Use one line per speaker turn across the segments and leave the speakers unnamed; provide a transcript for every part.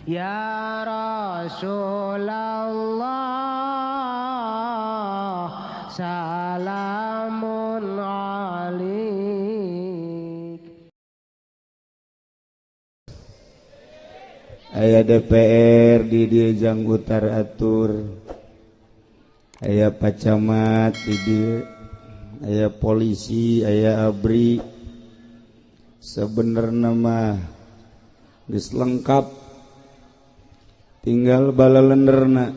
Ya Rasulullah salamun alik.
Aya DPR di dieu jang utar atur, aya pacamat di dieu, aya polisi, aya ABRI. Sebenarnya mah geus lengkap, tinggal balalenderna.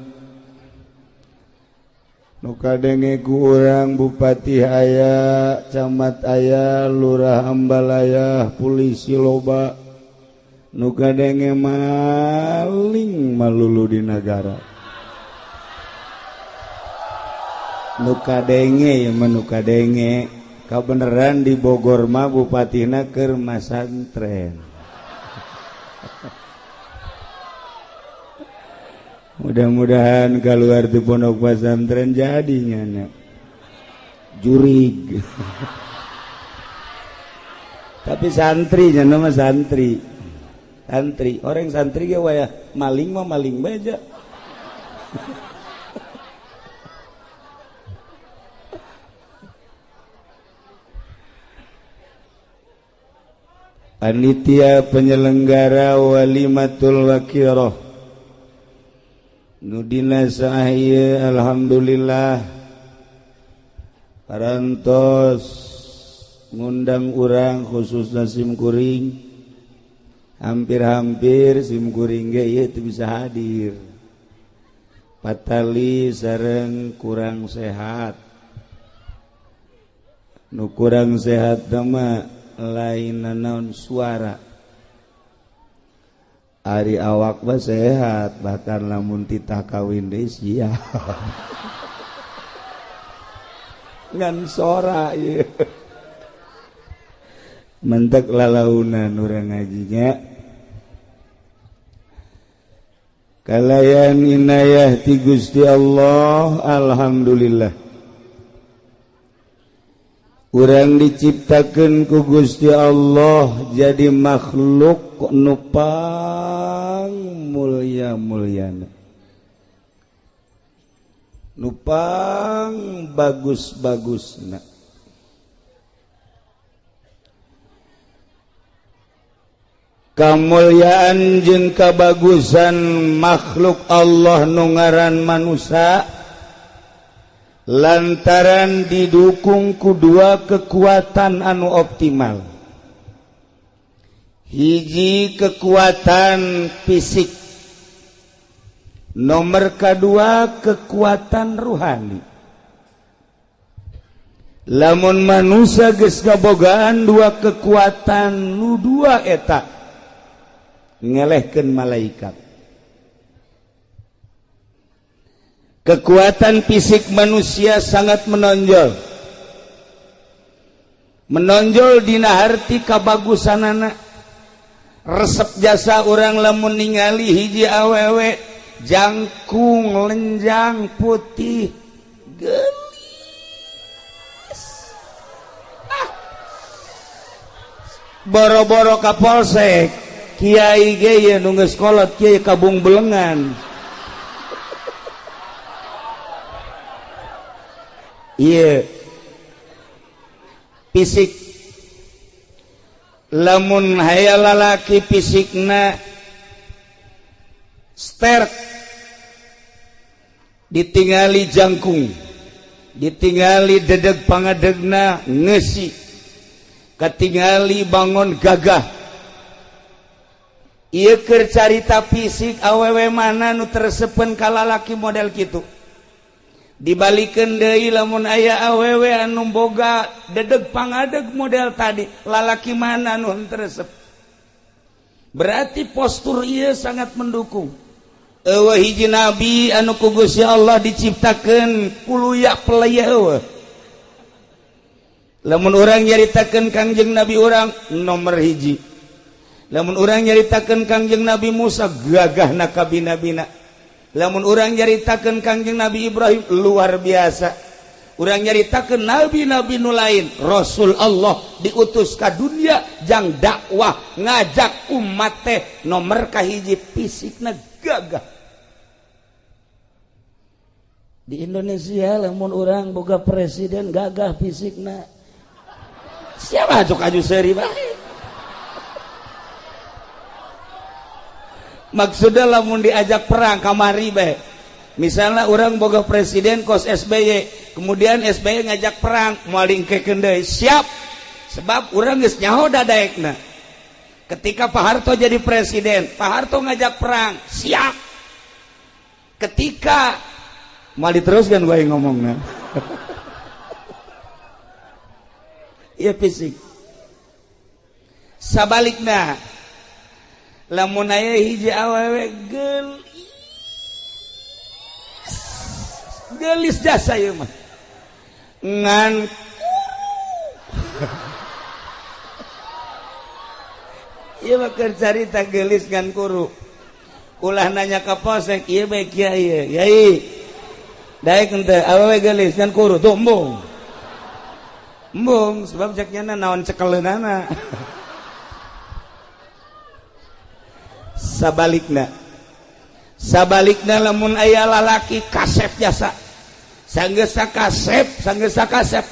Nu kadenge ku urang bupati aya, camat aya, lurah ambalaya, polisi loba. Nu kadenge maling malulu di nagara. Nu kadenge ya mah nu kadenge. Kabeneran di Bogor mah bupatina keur masantren. Mudah-mudahan keluar di pondok pesantren jadinya nya jurig. Tapi santri nya nama santri. Santri, orang santri ge wayah maling mah maling bae aja. Panitia penyelenggara Walimatul Waqiroh nu dina saah ieu alhamdulillah parantos ngundang urang khususna sim kuring, hampir-hampir sim kuring ge ieu teu bisa hadir patali sareng kurang sehat. Nu kurang sehat mah lain naon suara. Ari awak mah sehat, bahkan lamun titah kawin deui siap. Ngan sora ieu. Mentek lalaunan urang ngajinya. Kalayan inayah ti Gusti Allah, alhamdulillah. Urang diciptakeun ku Gusti Allah jadi makhluk nu pang mulia-muliana, nu pang bagus-bagusna. Kamulyaan jeung kabagusan makhluk Allah nu ngaran manusia lantaran didukung ku dua kekuatan anu optimal. Hiji kekuatan fisik, nomor kedua kekuatan ruhani. Lamun manusia geus kabogaan dua kekuatan nu dua eta ngelehkeun malaikat. Kekuatan fisik manusia sangat menonjol. Menonjol dina harti kabagusanana. Resep jasa urang lamun ningali hiji awewe jangkung lenjang putih geulis. Ah. Boro-boro ka polsek, kiai ge ye nu geus kolot kiai kabung belengan. Iya, fisik. Lamun hayal lalaki fisikna sterk, ditingali jangkung, ditingali dedeg pangadegna ngesi, katingali bangon gagah. Ieu keur carita fisik awewe mana nu tersepen ka lalaki model kitu. Dibalikeun deui lamun aya awewe anu boga dedeg pangadeg model tadi, lalaki mana nu henteu resep. Berarti postur ieu sangat mendukung. Eueuh hiji nabi anu ku Gusti Allah diciptakeun kuluya pelaya eueuh. Lamun urang nyaritakeun Kangjeng Nabi urang nomor hiji. Lamun urang nyaritakeun Kangjeng Nabi Musa gagahna kabina-bina. Lamun urang nyaritakeun Kangjeng Nabi Ibrahim luar biasa. Urang nyaritakeun nabi-nabi nu lain. Rasul Allah diutus ka dunia jang dakwah ngajak umat teh nomor kahiji fisikna gagah. Di Indonesia lamun urang boga presiden gagah fisikna. Siapa cok aju seuri bae. Maksudnya lamun diajak perang kamari bae. Misalnya orang boga presiden kos SBY, kemudian SBY ngajak perang, moal dingkekeun deui, siap. Sebab urang geus nyaho dadaekna. Ketika Pak Harto jadi presiden, Pak Harto ngajak perang, siap. Ketika moal diteruskan gue ngomongna. Ieu fisik. Sabalikna, lamun aya hiji awewe geulis gelis jasa ieu mah ngan kuru. Ieu mah keur carita geulis ngan kuru. Ulah nanya ka polsek ieu bae kiai yai daek henteu awewe geulis ngan kuru tuh embung embung sebab cek nyana naon cekeleunana. Sabalikna sabalikna lamun aya lalaki kasep jasa sanggeusa kasep sanggeusa kasep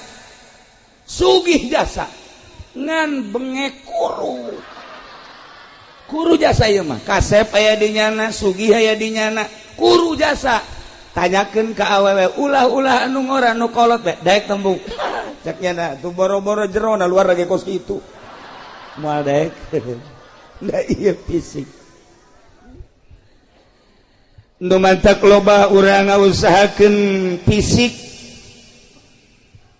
sugih jasa ngan bengek kuru kuru jasa ieu mah kasep aya di nyana sugih aya di nyana kuru jasa. Tanyakeun ka awewe ulah-ulah anu ngora nu kolot bae daek tembung cek nyana tuh boro-boro jerona luar lagi kos kitu moal daek. Da ieu fisik nu mantak loba urang ngausahakeun fisik.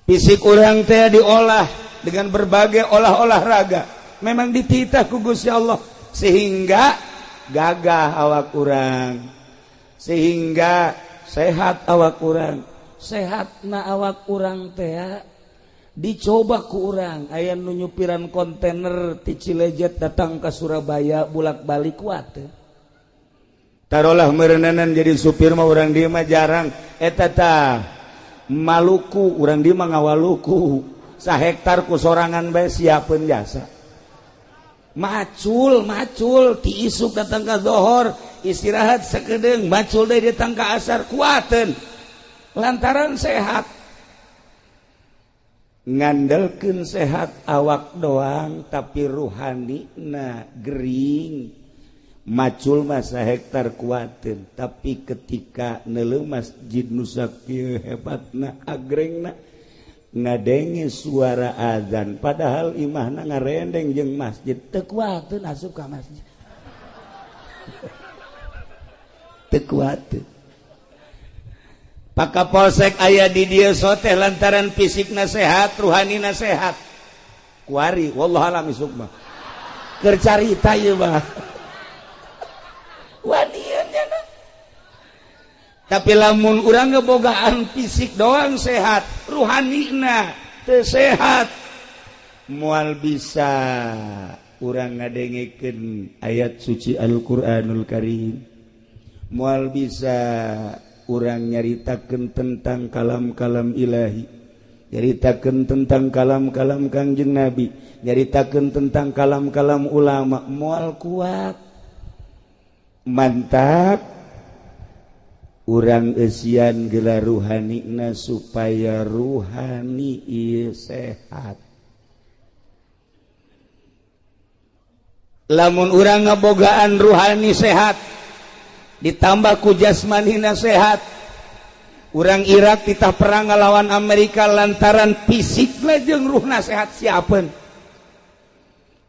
Fisik urang teh diolah dengan berbagai olah-olah raga. Memang dititah ku Gusti Allah sehingga gagah awak urang, sehingga sehat awak urang. Sehatna awak urang teh dicoba ku urang. Aya nu nyupiran kontainer ti Cilejet datang ke Surabaya bolak-balik kuat teh. Tarolah merenanan jadi supir mah urang dieu mah jarang eta tah Maluku urang dieu mah ngawaluku sahektar ku sorangan bae siapeun jasa macul macul ti isuk datang ka zohor istirahat sakedeung macul deui datang ka asar kuateun lantaran sehat. Ngandelkeun sehat awak doang tapi ruhanina gering. Macul masa hektar kuatin tapi ketika neuleuh masjid nu sakieu hebatna agrengna ngadenge suara azan padahal imahna ngarendeng jeung masjid teu kuateun asup ka masjid. Teu kuateun. Pak Kapolsek aya di dieu soteh lantaran fisikna sehat ruhanina sehat kuari wallahu alam isuk mah keur carita ieu mah. Tapi lamun urang ngebogaan fisik doang sehat ruhanina teu sehat moal bisa urang ngadengekeun ayat suci Al-Qur'anul Karim, moal bisa urang nyaritakeun tentang kalam-kalam ilahi, nyaritakeun tentang kalam-kalam Kangjeng Nabi, nyaritakeun tentang kalam-kalam ulama, moal kuat. Mantap urang eusian gelar ruhanina supaya ruhani ieu sehat. Lamun urang ngabogaan ruhani sehat ditambah ku jasmanina sehat, urang Irak titah perang ngalawan Amerika lantaran fisikna jeung ruhna sehat siapeun.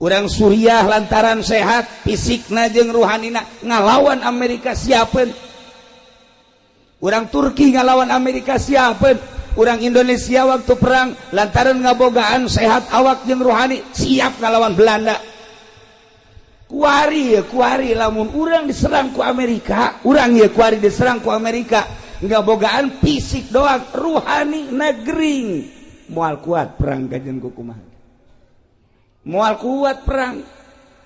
Urang Suriah lantaran sehat fisikna jeung ruhanina ngalawan Amerika siapeun. Urang Turki ngalawan Amerika siapeun. Urang Indonesia waktu perang lantaran ngabogaan sehat awak jeung ruhani siap ngalawan Belanda. Kuari ya kuari lamun urang diserang ku Amerika, urang ya kuari diserang ku Amerika ngabogaan fisik doang ruhani negering moal kuat perang kajen kumaha. Moal kuat perang.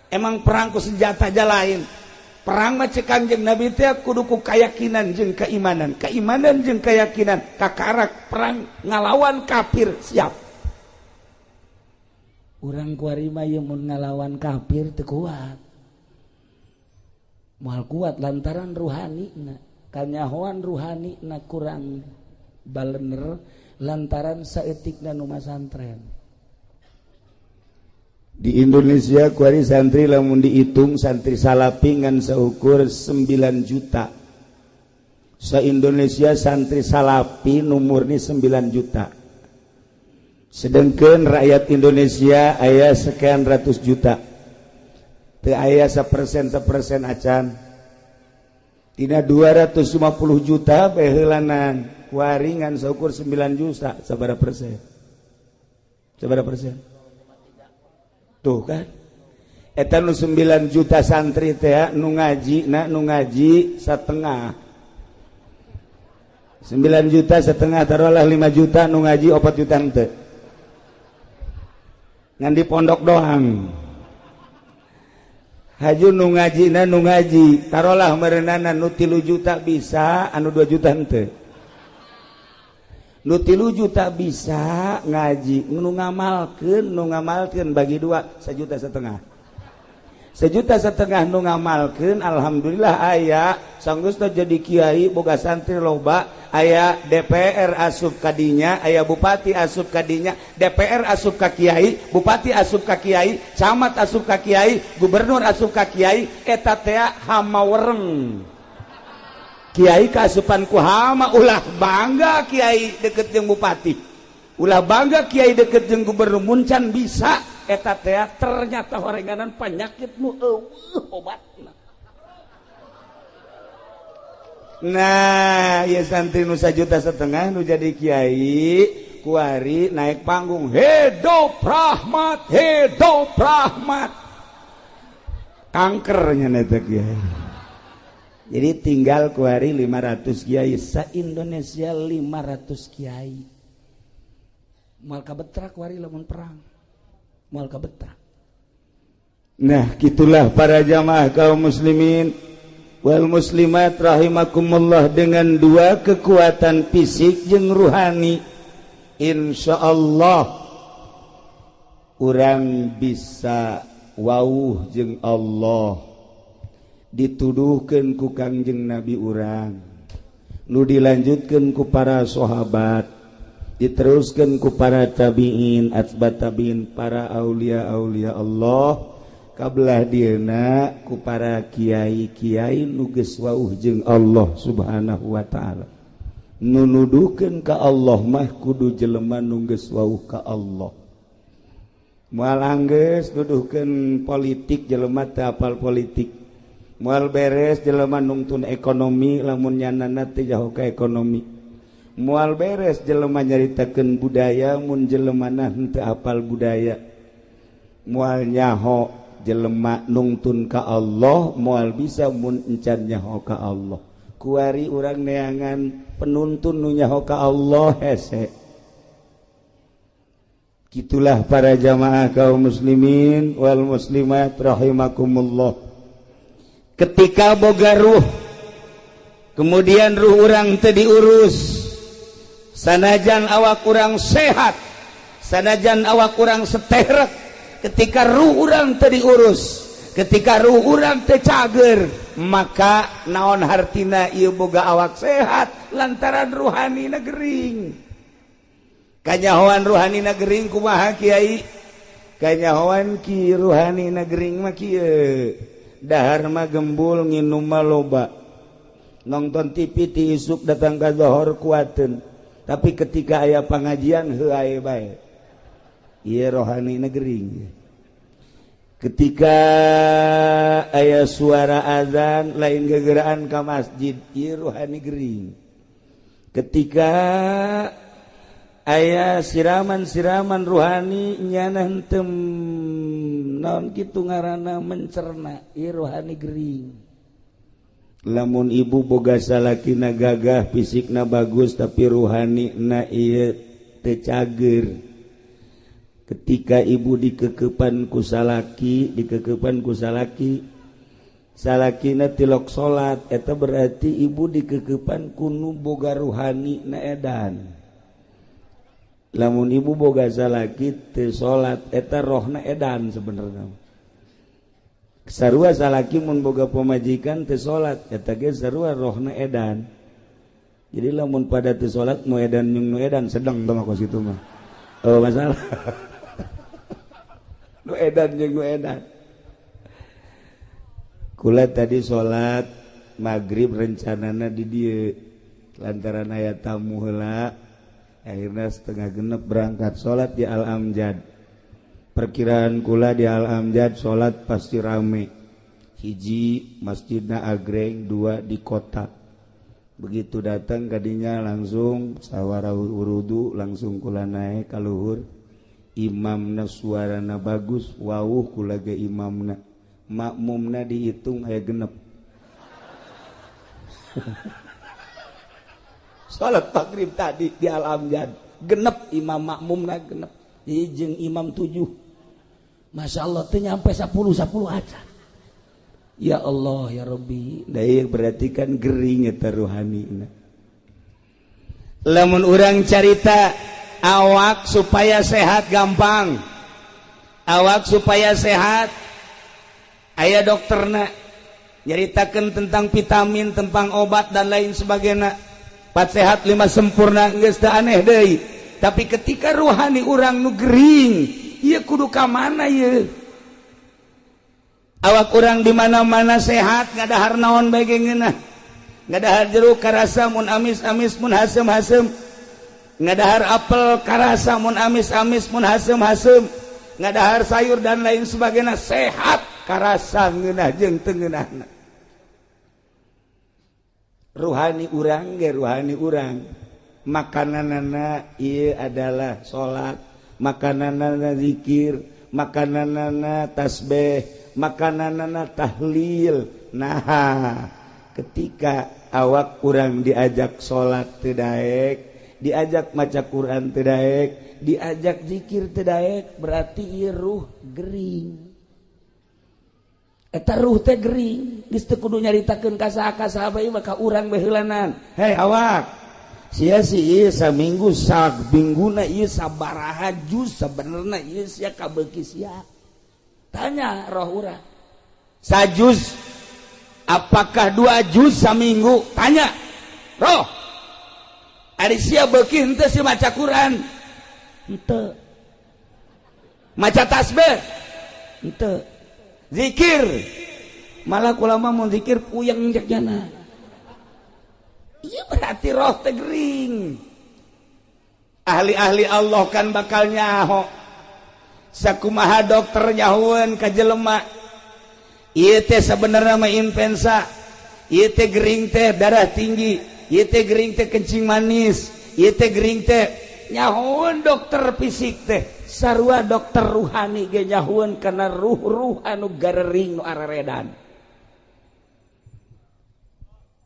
Emang perang ku senjata aja lain. Perang mah cek Kanjeng Nabi teh kudu ku keyakinan jeung keimanan, keimanan jeung keyakinan. Kakarak perang ngalawan kafir siap. Urang kuari mah ieu mun ngalawan kafir teu kuat. Moal kuat lantaran ruhani na, kanyahoan ruhani na kurang balener lantaran saeutikna nu masantren. Di Indonesia kuari santri lamun dihitung santri salapi ngan seukur 9 juta. Se-Indonesia santri salapi nu murni 9 juta. Sedangkan rakyat Indonesia aya sekian ratus juta. Teu aya sapersen sapersen acan. Tina 250 juta baheulanan kuari ngan saukur 9 juta, sabaraha persen? Sabaraha persen? Tuh kan eta nu 9 juta santri teh nu ngaji na nu ngaji setengah 9 juta setengah taruhlah 5 juta nu ngaji 4 juta henteu ngan di pondok doang. Haju nu ngaji na nu ngaji taruhlah merenana nu 3 juta bisa anu 2 juta henteu. Nu 3 juta bisa ngaji nu ngamalkeun bagi dua 1,5 juta. 1,5 juta nu ngamalkeun alhamdulillah aya sanggeus teh jadi kiai boga santri loba, aya DPR asup kadinya, aya bupati asup kadinya, DPR asup ka kiai, bupati asup ka kiai, camat asup ka kiai, gubernur asup ka kiai, eta teh hama wereng. Kiai kaasupan ku hama, ulah bangga kiai deket jeung bupati, ulah bangga kiai deket jeung gubernur, muncan bisa eta teh ternyata horenganan penyakit nu eueuh obatna. Nah, ieu santri nu 1,5 juta nu jadi kiai kuari naik panggung hidup rahmat, hidup rahmat. Kankernya eta kiai. Jadi tinggal kuari 500 kiai sa-Indonesia 500 kiai. Moal kabetrak kuari lamun perang. Moal kabetrak. Nah, gitulah para jamaah kaum muslimin wal muslimat rahimakumullah dengan dua kekuatan fisik jeung ruhani. Insyaallah urang bisa wauh jeung Allah. Dituduhkeun ku Kangjeng Nabi urang, nu dilanjutkeun ku para sahabat, diteruskeun ku para tabiin, atba tabiin, para aulia-aulia Allah, kabelah dieuna ku para kiai-kiai nu geus wauh jeung Allah Subhanahu wa taala. Nu nuduhkeun ka Allah mah kudu jelema nu geus wauh ka Allah. Moal anggeus nuduhkeun politik jelema teu apal politik. Moal beres jelema nungtun ekonomi lamun nyanana teu jauh ka ekonomi. Moal beres jelema nyaritakeun budaya mun jelemana henteu apal budaya. Moal nyaho jelema nungtun ka Allah, moal bisa mun encan nyaho ka Allah. Kuari urang neangan penuntun nu nyaho ka Allah hese. Gitulah para jamaah kaum muslimin wal muslimat rahimakumullah. Ketika boga ruh, kemudian ruh urang teu diurus, sanajan awak urang sehat, sanajan awak urang seterek, ketika ruh urang teu diurus, ketika ruh urang teu cager, maka naon hartina ieu boga awak sehat lantaran ruhanina gering. Kanyahoan ruhanina gering kumaha kiai? Kanyahoan ki ruhanina gering mah kieu. Dahar mah gembul, nginum mah loba, nonton TV ti isuk datang ka zohor kuateun, tapi ketika aya pengajian heuae bae. Ieu rohanina gering. Ketika aya suara azan lain gegeraan ka masjid, ieu rohani gering. Ketika aya siraman-siraman ruhani nyana henteu naon kitu ngaranna mencerna, ieu rohani gering. Lamun ibu boga salakina gagah, fisikna bagus tapi ruhanina ieu teu cager. Ketika ibu dikekepan ku salaki, dikekepan ku salaki, Salakina tilok salat eta berarti ibu dikekepan kunu boga ruhani na edan. Lamun ibu boga salaki teu salat eta rohna edan sebenarnya. Sarua salaki mun boga pamajikan teu salat eta ge sarua rohna edan. Jadi lamun pada teu salat nu edan jeung nu edan sedang teh mah kos kitu mah. Oh masalah. Nu edan jeung nu edan. Kula tadi salat maghrib rencanana di dieu lantaran aya tamu heula akhirnya 5:30 berangkat salat di Al Amjad. Perkiraan kula di Al Amjad salat pasti rame. Hiji masjidna agreng, dua di kota. Begitu datang kadinya langsung sawara wudu langsung kula naik ka luhur. Imamna suarana bagus, wawuh kula ge imamna. Makmumna dihitung aya genep. Salat maghrib tadi di Al Amjad genep imam makmumna genep. Jeung imam 7. Masya Allah teu nyampe 10 aja. Ya Allah ya Rabbi, da berarti kan gering eta ruhanina. Lamun urang carita awak supaya sehat gampang. Awak supaya sehat aya dokterna nyaritakeun tentang vitamin, tentang obat dan lain sebagainya. 4 sehat 5 sempurna geus teu aneh deui. Tapi ketika ruhani urang nu gering, ieu kudu ka mana ieu? Awak urang di mana-mana sehat, ngadahar naon bae ge ngeunah. Ngadahar jeruk karasa mun amis-amis mun haseum-haseum. Ngadahar apel karasa mun amis-amis mun haseum-haseum. Ngadahar sayur dan lain sebagainya sehat karasa ngeunah jeung teu ngeunahna. Ruhani urang ge ruhani urang. Makananana ieu adalah salat, makananana zikir, makananana tasbih, makananana tahlil. Nah, ketika awak urang diajak salat teu daek, diajak maca Quran teu daek, diajak zikir teu daek, berarti ieu ruh gering. Eta ruh teh gering, geus teu kudu nyaritakeun ka saha ka saha bae maka urang bae heulanan. Hei awak, sia si ieu saminggu samingguna ieu sabaraha juz sabenerna ieu sia kabeuki sia. Tanya roh urang. Sajuz apakah 2 juz saminggu? Tanya roh. Ari sia beuki henteu si maca Quran? Henteu. Maca tasbih? Henteu. Zikir malah kula mah mun zikir puyeng cek jana. Ieu berarti roh teh gering. Ahli-ahli Allah kan bakal nyaho. Sakumaha dokter nyahoeun ka jelema. Ieu teh sabenerna mah influenza. Ieu teh gering teh darah tinggi, ieu teh gering teh kencing manis, ieu teh gering teh nyahoeun dokter fisik teh. Sarua dokter ruhani ge nyahueun kana ruh-ruh anu garering nu araredan.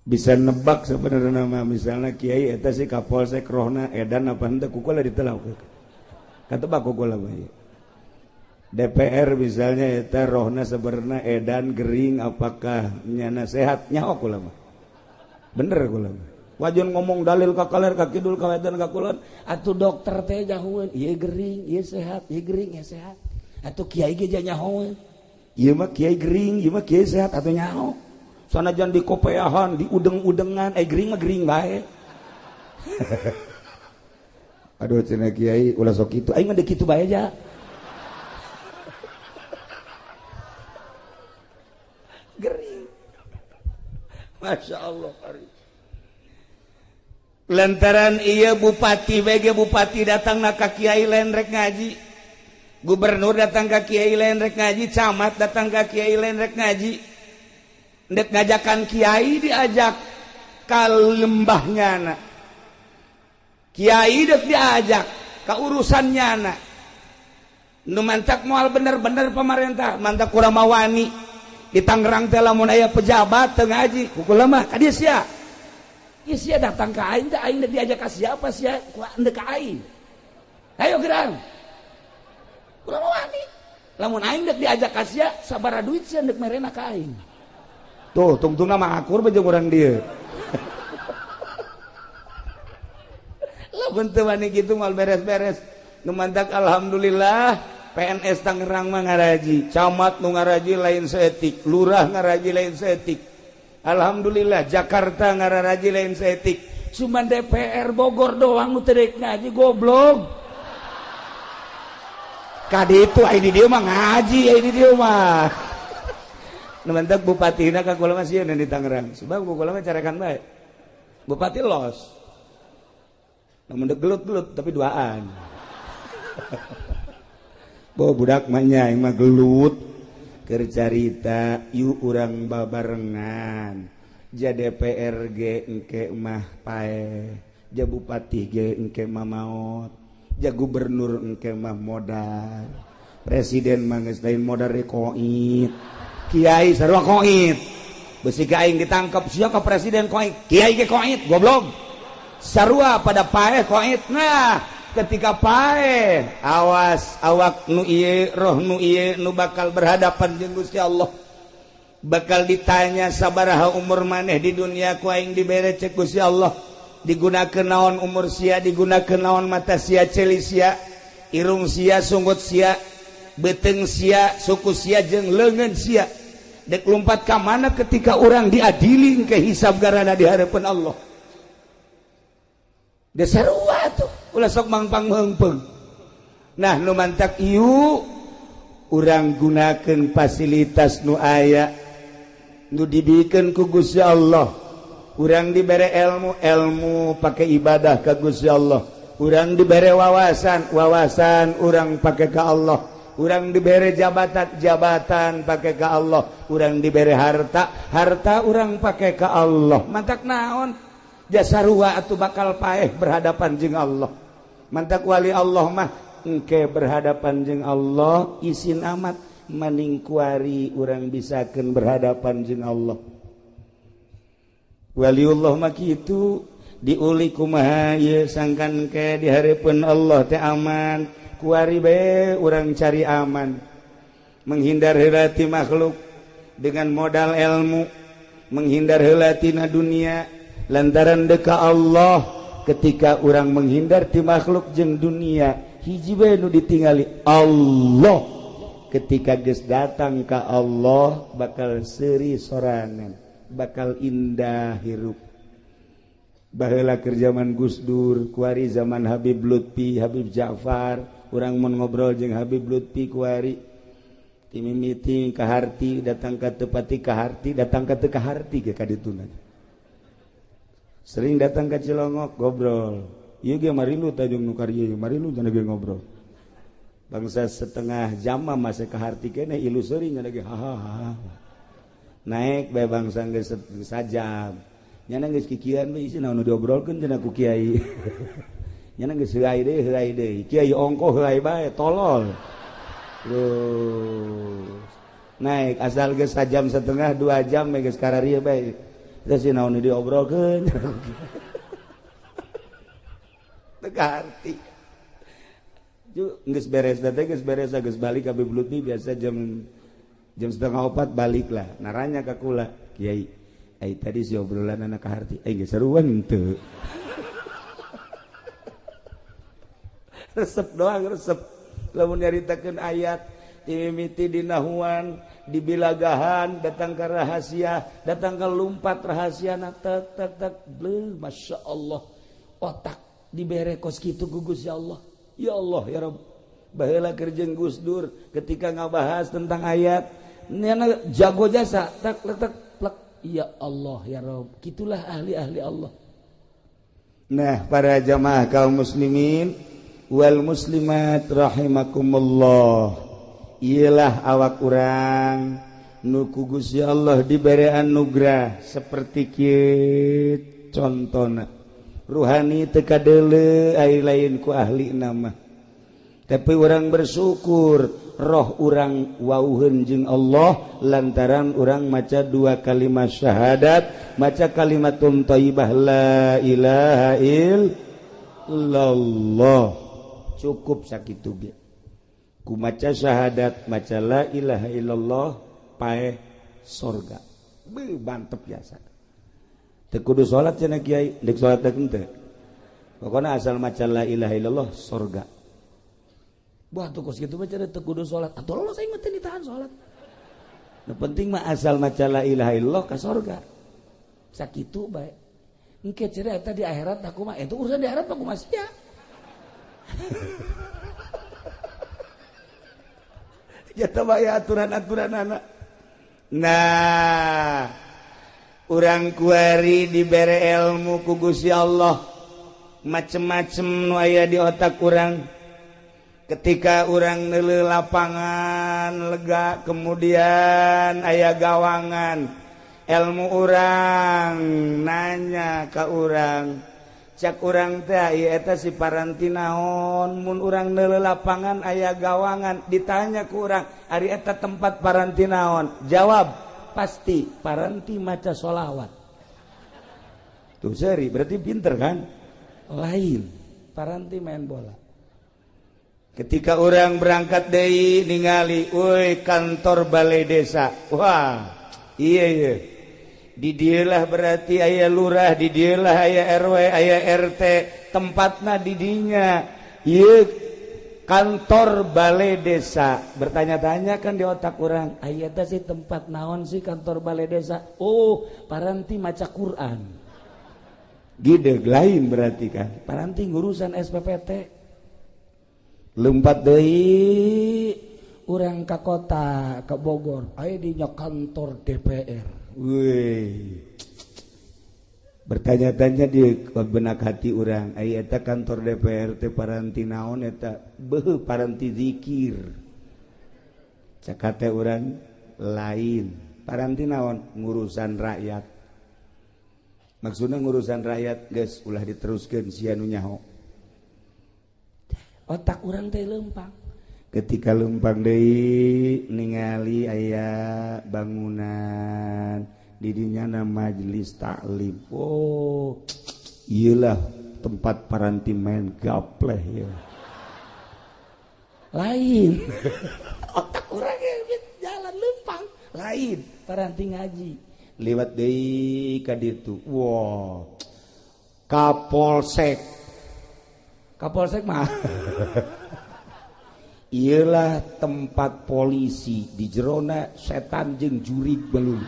Bisa nebak sebenarnya mah misalnya kiai eta si kapolsek rohna edan apa henteu kukula ditelak. Katebak kukula mah. DPR misalnya eta rohna sebenarnya edan gering apakah nyana sehat nyaho kula mah. Bener kula mah. Wajan ngomong dalil ka kaler ka kidul ka wetan ka kulon atuh dokter teh nyahoeun ieu gering ieu sehat ieu gering ieu sehat atuh kiai ge nyahoeun ieu mah kiai gering ieu mah kiai sehat atuh nyaho sanajan di kopeahan di udeng-udengan gering mah gering bae. Aduh cenah kiai ulah sok kitu aing mah deuk kitu bae ja. Gering. Masya Allah. Lantaran iya bupati BG bupati datang na ka kiai lain rek ngaji, gubernur datang ka kiai lain rek ngaji, camat datang ka kiai lain rek ngaji, ndek ngajakan kiai diajak ka lembahnya na, kiai dek diajak ka urusannya na, nu mantak moal bener-bener pemerintah, mantak kurang mawani di Tangerang teh lamun aya pejabat teu ngaji, kukula mah ka dieu sia. Sia datang ke aing teh aing diajak ka siapa sia ku ka aing. Ayo gerang. Kurang wani. Lamun aing dek diajak ka sia sabaraha duit sia ndek merena ka aing. Tuh tungtungna mah akur bae jeung urang dieu. Lamun teu wani kitu moal beres-beres. Nu mantak alhamdulillah PNS Tangerang mah ngaraji, camat nu ngaraji lain saeutik, lurah ngaraji lain saeutik. Alhamdulillah Jakarta ngararaji lain saeutik. Cuman DPR Bogor doang nu teu rek ngaji goblok. Kadi itu ai di dieu mah ngaji, ai di dieu mah. Nu mantak bupatina ka kula mah sieun di Tangerang. Sebab kula mah carekan bae. Bupati los. Namun dek gelut-gelut tapi duaan. Bo budak mah nya mah gelut keur carita yuk urang babarengan. Ja DPR ge engke mah paeh, ja bupati ge engke mah maot, ja gubernur engke mah modar, presiden mah geus lain modar deui koit. Kiai sarua koit. Besi ka aing ditangkep sia ka presiden koit, kiai ge koit goblok. Sarua pada paeh koit. Nah, ketika paeh awas awak nu ieu roh nu ieu nu bakal berhadapan jeung Gusti Allah. Bakal ditanya sabaraha umur maneh di dunia ku aing dibere cek Gusti Allah. Digunakeun naon umur sia, digunakeun naon mata sia, ceuli sia, irung sia, sunggut sia, beuteung sia, suku sia jeung leungeun sia. Dek lumpat ka mana ketika urang diadili ke hisab garana di hadapan Allah. Dasarua tuh ulah sok mangpang meungpeung. Nah nu mantak ieu urang gunakeun fasilitas nu aya nu dibikeun ku Gusti Allah. Urang dibere ilmu, ilmu pake ibadah ka Gusti Allah. Urang dibere wawasan, wawasan urang pake ka Allah. Urang dibere jabatan, jabatan pake ka Allah. Urang dibere harta, harta urang pake ka Allah. Mantak naon? Jasarua atuh bakal paeh berhadapan jeung Allah. Mantak wali Allah mah engke berhadapan jeung Allah isin amat maning kuari urang bisakeun berhadapan jeung Allah. Waliullah mah kitu diuli kumaha ieu sangkan ke di hareupeun Allah teh aman, kuari bae urang cari aman. Menghindar heula ti makhluk dengan modal ilmu, menghindar heula tina dunia lantaran deka Allah. Ketika urang menghindar ti makhluk jeung dunia, hiji bae nu ditingali Allah. Ketika geus datang ka Allah bakal seuri sorangan, bakal indah hirup. Baheula keur zaman Gus Dur, kuari zaman Habib Lutfi, Habib Ja'far, urang mun ngobrol jeung Habib Lutfi kuari ti mimiti ka harti datang ka tepati ka harti datang ka teu ka harti ge ka dituna. Sering datang ke Cilongok ngobrol. Ieu ge marilu tajung nu karieu, marilu cenah ge ngobrol. Bangsa setengah jam mah masih ka harti keneh ilu seuri cenah ge hahaha. Naik bae bangsa geus sajam. Nyana geus kikian we isi naon nu diobrolkeun cenah ku kiai. Nyana geus heuai deui, kiai ongkoh heuai bae tolol. Terus naik asal geus sajam setengah 2 jam geus kararieu bae. Terus si naon diobrolkeun. Teu kaharti. Ju geus beres teh geus beres geus balik ka Habib Lutfi biasa jam 3:30 balik lah. Naranya ka kula, kiai, ai tadi si obrolan anak kaharti, ai geus seruan henteu. Resep doang resep. Lamun nyaritakeun ayat timimiti dinahuan, dibilagahan, datang ke rahasia, datang ke lumpat rahasia na tek tek tek bleh, masya Allah otak dibere kos kitu ku Gusti Allah. Ya Allah ya Rabb. Baheula keur jeung Gus Dur ketika ngabahas tentang ayat nyana jago jasa tek tek plek. Ya Allah ya Rabb. Kitulah ahli-ahli Allah. Nah, para jamaah kaum muslimin wal muslimat rahimakumullah. Iyalah awak urang nu ku Gusti Allah dibere anugerah seperti kieu contona. Ruhani teu kadeuleu ai lain ku ahli nama. Tapi urang bersyukur roh urang wauheun jeung Allah lantaran urang maca 2 kalimat syahadat, maca kalimatun thayyibah la ilaha illallah. Cukup sakitu ge. Ku maca syahadat, maca la ilaha illallah paeh sorga. Beuh mantep biasa. Teu kudu salat cenah kiai, deuk salat teh henteu. Pokona asal maca la ilaha illallah surga. Wah tuh kos kitu mah cenah teu kudu salat. Atuh lolos aing mah teu ditahan salat. Nu penting mah asal maca la ilaha illallah ka surga. Sakitu bae. Engke cenah eta di akhirat aku mah, itu urusan di akhirat mah kumaha sia. Jatuh bae aturan-aturan anak. Nah, urang kuari dibere ilmu ku Gusti Allah. Macem-macem nu aya di otak urang. Ketika urang neuleuh lapangan lega, kemudian aya gawangan. Ilmu urang nanya ka urang. Cak urang teh ieu eta si paranti naon, mun urang neuleuh lapangan aya gawangan, ditanya ku urang, ari eta tempat paranti naon? Jawab, pasti paranti maca sholawat. Tuh seri, berarti pinter kan? Lain, paranti main bola. Ketika orang berangkat deui ningali, euy kantor balai desa. Wah, iya iya. Di dieulah berarti aya lurah, di dieulah aya RW, aya RT, tempatna di dinya. Ieu kantor balai desa. Bertanya-tanya kan di otak orang, aya teh sih tempat naon sih kantor balai desa? Oh, paranti maca Quran. Gideg lain berarti kan. Paranti ngurusan SPPT. Lompat deui urang ka kota, ka Bogor. Aya dinya kantor DPR. Wih. Bertanya-tanya di benak hati urang, aya eta kantor DPR teh paranti naon eta? Beuh paranti zikir. Cakate urang lain. Paranti naon? Ngurusan rakyat. Maksudna ngurusan rakyat geus ulah diteruskeun sia nu nyaho. Otak urang teh lempang. Ketika lempang deui ningali aya bangunan di dinya na majelis taklim. Oh, iyalah tempat paranti main gapleh ya. Lain. Otak urang jalan lempang, lain paranti ngaji. Lewat deui ka ditu. Wah. Kapolsek. Kapolsek mah iyalah tempat polisi di jerona setan jeung jurig belum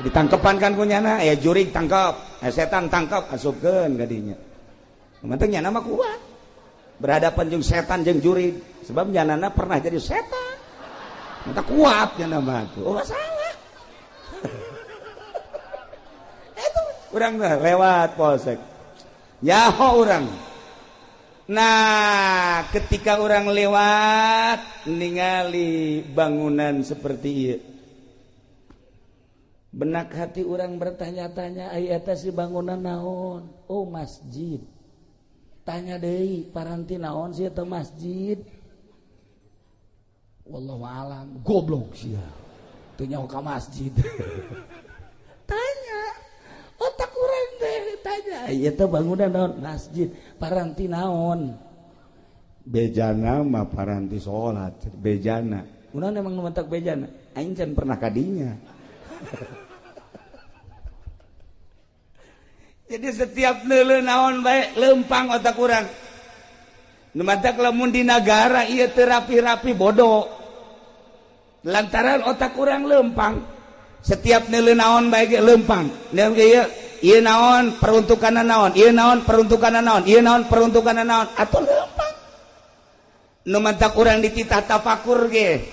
ditangkepan kan kunyana ya jurig tangkap, setan tangkap asupkeun ka dinya. Penting nyana mah kuat berhadapan jeung setan jeung jurig sebab nyanana pernah jadi setan. Mata kuat nyana mah tuh. Oh salah. Itu urang lewat polsek. Nyaho urang. Nah, ketika orang lewat ningali bangunan seperti ieu, benak hati orang bertanya-tanya, ai eta si bangunan naon? Oh, masjid. Tanya deui, paranti naon sih eta masjid? Wallahu alam, goblok sia. Teu nyaho ka masjid. Tanya. Otak urang teh tanya, ieu teh bangunan naon? Masjid. Paranti naon? Bejana mah paranti salat, bejana. Kunaon emang nu mentak bejana? Aing can pernah ka dinya. Jadi setiap neuleuh naon bae lempang otak urang. Nu matak lamun di nagara ieu teu rapi-rapi bodoh. Lantaran otak urang lempang. Setiap neuleuh naon bae ge lempang. Ieu ieu naon peruntukanna naon, ieu naon peruntukanna naon, ieu naon peruntukanna naon, atuh lempang. Nu matak urang dititah tafakur ge.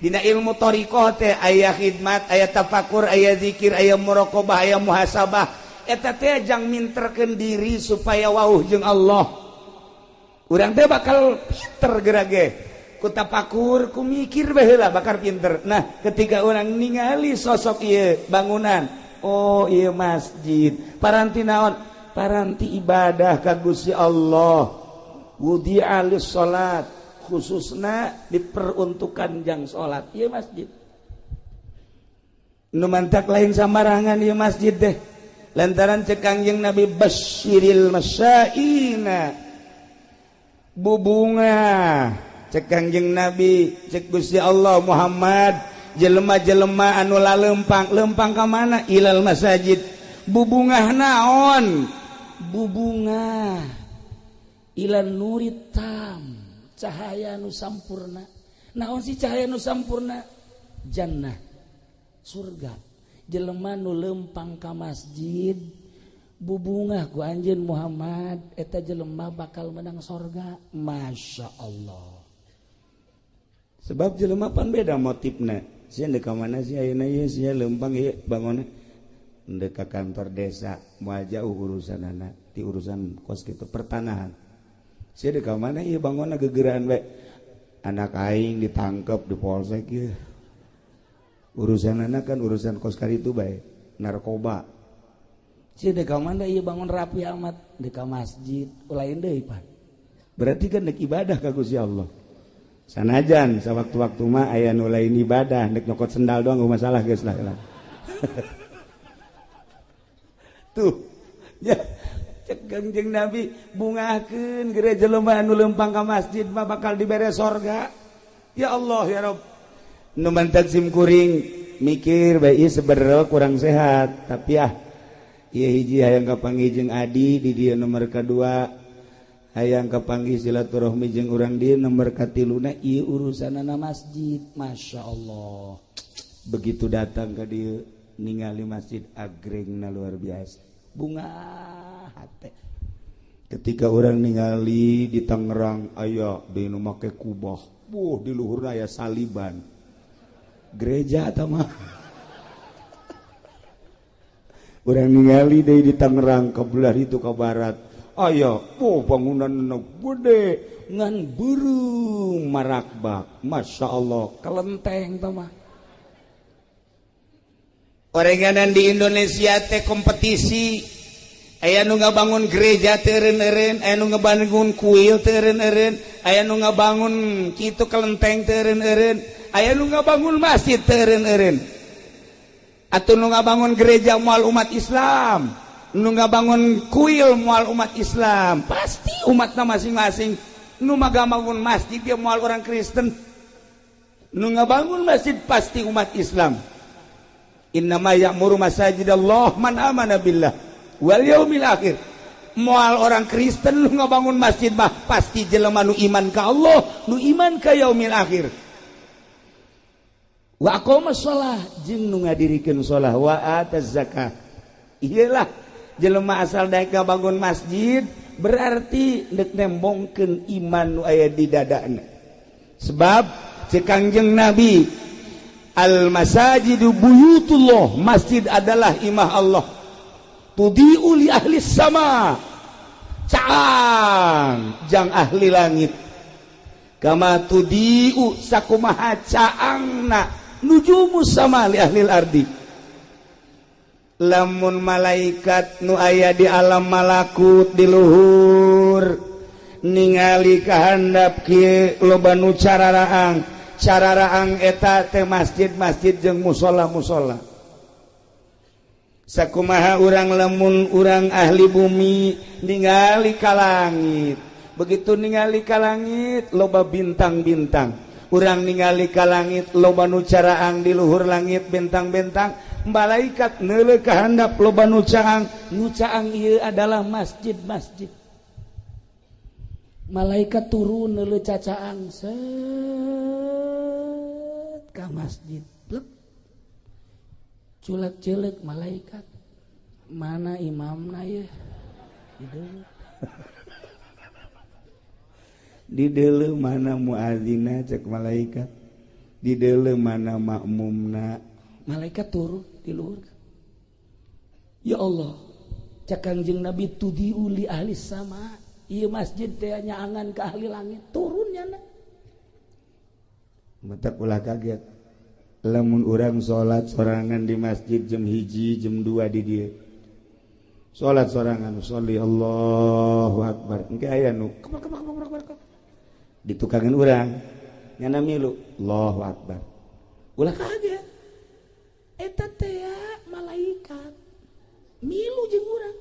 Dina ilmu thariqah teh aya khidmat, aya tafakur, aya zikir, aya muraqabah, aya muhasabah. Eta teh jang minterkeun diri supaya wauh jeung Allah. Urang teh bakal pinter geura ge. Ku tafakur, ku mikir baheula bakal pinter. Nah, ketika orang ningali sosok ieu bangunan, oh ieu masjid, paranti naon? Paranti ibadah ka Gusti Allah. Wudi'a lis-salat, khususna diperuntukkan jang salat. Ieu masjid. Nu mantak lain sambarangan ieu masjid deh. Lantaran cek Kangjeng Nabi basyiril masyaina. Bubunga cek Kangjeng Nabi, cek Gusti Allah Muhammad, Jelema-jelema anu lalempang, lempang ka mana? Ilal masajid. Bubungah naon? Bubungah ilan nurit tam, cahaya nu sampurna. Naon sih cahaya nu sampurna? Jannah, surga. Jelema nu lempang ka masjid bubungah ku anjeun Muhammad, eta jelema bakal menang sorga. Masya Allah. Sebab jelema pan beda motifna. Sia deuk ka mana sih ayeuna ieu, sia lempang ieu bangunna deuk ka kantor desa, moal jauh urusanana ti urusan kos kitu pertanahan. Sia deuk ka mana ieu bangunna gegeraan bae. Anak aing ditangkep di polsek ieu. Urusanana kan urusan kos karitu bae, narkoba. Sia deuk ka mana ieu bangun rapi amat, deuk ka masjid, lain deui pan. Berarti kan deuk ibadah ka Gusti Allah. Sanajan sawaktu-waktu mah aya nu lain ibadah, deuk nyokot sendal doang enggak masalah geus lah. Tuh, ya cek Kangjeng Nabi bungahkeun gere jelema anu lempang ka masjid mah bakal dibere sorga. Ya Allah ya Rabb. Nu mantak sim kuring mikir bae ieu sebenarnya kurang sehat, tapi ah ieu hiji hayang kapanggih jeung adi di dieu nomor kadua. Hayang kapanggih silaturahmi jeung urang dieu nomor katiluna ieu urusanana masjid. Masya Allah. Begitu datang ka dieu ningali masjid agrengna luar biasa. Bunga hate. Ketika orang ningali di Tangerang aya di nu make kubah. Buh di luhurna aya saliban. Gereja eta mah. Urang ningali deui di Tangerang ke belah itu ke barat. Aya, oh bangunan gede ngan beureum marakbak. Masya Allah, kelenteng tah mah. Orenganan di Indonesia teh kompetisi. Aya nu ngabangun gereja teu eureun-eureun, aya nu ngabangun kuil teu eureun-eureun, aya nu ngabangun kitu kelenteng teu eureun-eureun, aya nu ngabangun masjid teu eureun-eureun. Atuh nu ngabangun gereja moal umat Islam, nu ngabangun kuil moal umat Islam, pasti umatna masing-masing. Nu ngabangun masjid dia moal orang Kristen, nu ngabangun masjid pasti umat Islam. Innama ya'muru masajidallah man amana billah wal yaumil akhir. Moal orang Kristen nu ngabangun masjid mah pasti jelema nu iman ka Allah, nu iman ka yaumil akhir. Wa aqama shalah jeung nu ngadirikeun shalah, wa ataz zakah. Iyalah jelema asal daek ngabangun masjid berarti deuk nembongkeun iman nu aya di dadana. Sebab ceuk Kangjeng Nabi, al masajidu buyutullah, masjid adalah imah Allah. Tudiu li ahli sama, caang jang ahli langit. Kama tudiu sakumaha caangna nujumu sama li ahli ardi. Lamun malaikat nu aya di alam malakut di luhur ningali kahandap kieu loba nu cararaang, cararaang eta teh masjid-masjid jeung musholla-musholla. Sakumaha urang lamun urang ahli bumi ningali ka langit, begitu ningali ka langit loba bintang-bintang, urang ningali ka langit loba nu caraang di luhur langit bintang-bintang, malaikat neuleuh ka handap loba nu caang, nu caang ieu adalah masjid-masjid. Malaikat turun neuleuh cacaang set ka masjid, plek. Culek-culek malaikat, mana imamna ye? Di deuleu mana muazzinna cek malaikat, di deuleu mana makmumna. Malaikat turun di luhur. Ya Allah, cek Kangjeng Nabi tudiu li ahli sama, ieu masjid teh nyaangan ke ahli langit, turun nyana. Mata ulah kaget. Lamun urang salat sorangan di masjid jam 1, jam 2 di dieu. Salat sorangan, sholli Allahu akbar. Engke aya nu kebak kebak kebak kebak. Ditukangan urang nyana milu Allahu akbar. Ulah kaget. Eta teh malaikat milu jeung urang.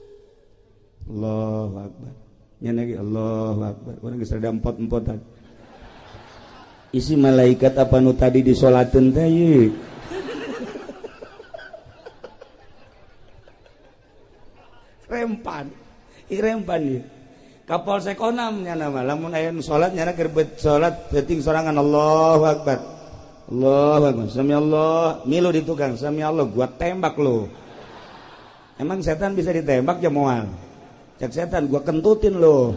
Allahu akbar. Nyana ge Allahu akbar. Urang geus rada empot-empotan. Isi malaikat apa nu tadi disolateun teh ieu. Rempan. Rempan ieu. Kapolsek onam nya nama lamun aya nu salat nyana keur salat penting sorangan Allahu Akbar. Allahu Akbar. Sami Allah, milu di tukang sami Allah gua tembak lo. Emang setan bisa ditembak ya moal. Cek setan gua kentutin lo.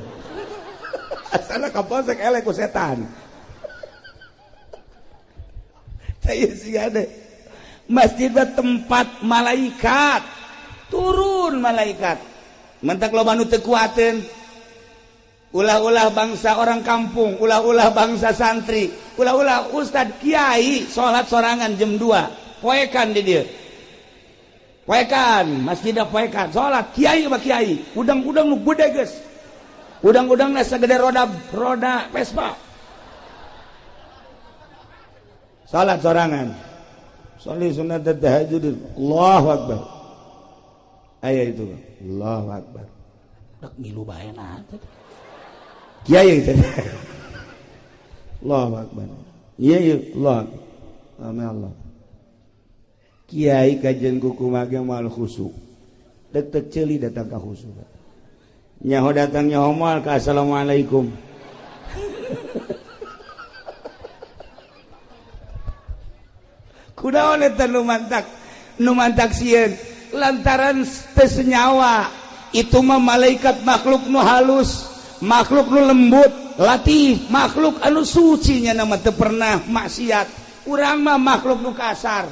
Asana kapolsek elek ku setan. Saya sih ada. Masjid tempat malaikat. Turun malaikat. Mentak loba nu teu kuateun. Ulah-ulah bangsa orang kampung, ulah-ulah bangsa santri, ulah-ulah ustad kiai salat sorangan jam 2. Poekan di dieu. Poekan, masjidna poekan, salat kiai mah kiai, udang-udang nu gede geus. Udang-udangna sagede roda Vespa. Salat sorangan. Sholli sunat tahajud. Allahu Akbar. Aya itu. Allahu Akbar. Rek milu bae na teh. Kiai teh. Allahu Akbar. Iya iya Allah. Amin Allah. Kiai kajian kuku mage moal khusuk. Dek ceuli datang ka khusuk. Nyaho datang nyaho moal ka assalamualaikum. Kunaon eta nu mantak sieun lantaran teu senyawa itu mah malaikat makhluk nu halus, makhluk nu lembut, latif, makhluk anu suci nya nama teu pernah maksiat. Urang mah makhluk nu kasar,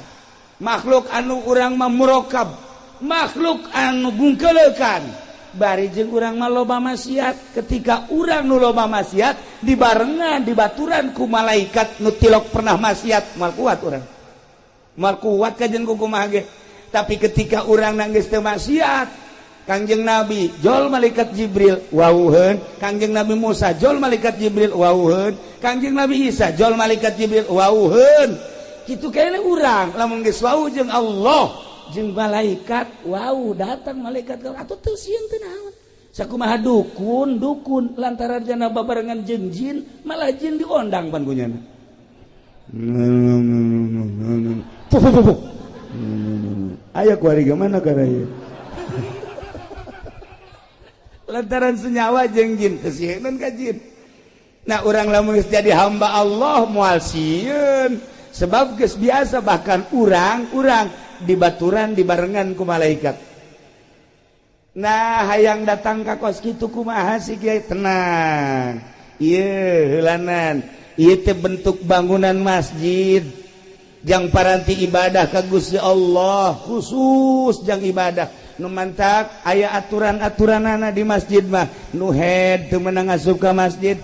makhluk anu urang mah murokab, makhluk anu bungkeleukan. Bari jeung urang mah loba maksiat. Ketika urang nu loba maksiat dibarengan dibaturan ku malaikat nu tilok pernah maksiat, moal kuat urang. Moal kuat kajen ku kumaha ge. Tapi ketika urang nangis teu maksiat, Kangjeng Nabi jol malaikat Jibril wauheun, Kangjeng Nabi Musa jol malaikat Jibril wauheun, Kangjeng Nabi Isa jol malaikat Jibril wauheun. Kitu kene urang lamun geus wau jeung Allah jeung malaikat wau datang malaikat atuh teu sieun teu naon. Sakumaha dukun dukun lantaran jana babarengan jeung jin malah jin diondang pan kunyana. Aya kuari mana kana ieu? Lantaran senyawa jeung jin kesieun ka jin. Nah urang lamun geus jadi hamba Allah moal sieun sebab geus biasa bahkan urang-urang dibaturan dibarengan ku malaikat. Nah hayang datang ka kos kitu kumaha sih kiai tenang. Ieu heulanan, ieu teh bentuk bangunan masjid jang paranti ibadah ka Gusti Allah khusus jang ibadah. Nu mantak aya aturan-aturanana di masjid mah. Nu head teu meunang asup ka masjid,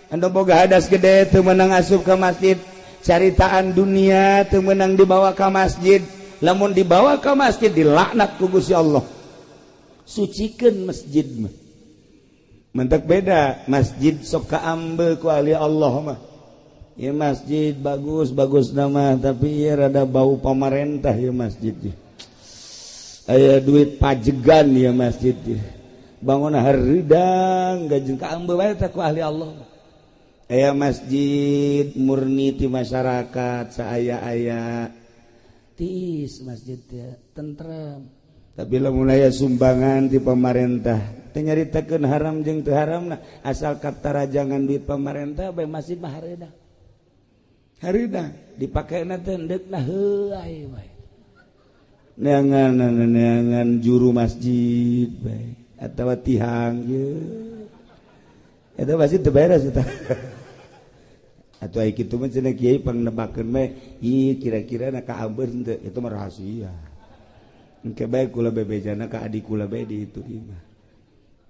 anu boga hadas gede teu meunang asup ka masjid, caritaan dunia teu meunang dibawa ka masjid. Lamun dibawa ka masjid dilaknat ku Gusti Allah. Sucikeun masjid mah. Mentak beda masjid sok kaambe ku ahli Allah mah. Ya masjid bagus-bagus nama tapi ya rada bau pamarentah ya masjid. Aya duit pajegan ya masjid. Bangun hareudang gajeng kaambe bae teh ku ahli Allah. Aya masjid murni ti masyarakat saaya-aya tiis masjid teh tentrem. Tapi lamun aya sumbangan ti pamarentah teu nyaritakeun haram jeung teu haramna asal katarajangan duit pamarentah bae masjid mah hareudang. Hareudang dipakena teh endeukna heuay bae. Neangan juru masjid bae atawa tihang ye. Eta masjid teu beres eta. Atuh ai kitu mah cenah kiai pangnebakeun bae, ieu kira-kira na kaambeun teu, itu mah rahasia. Engke bae kula bebejana ka adik kula bae di itu imah.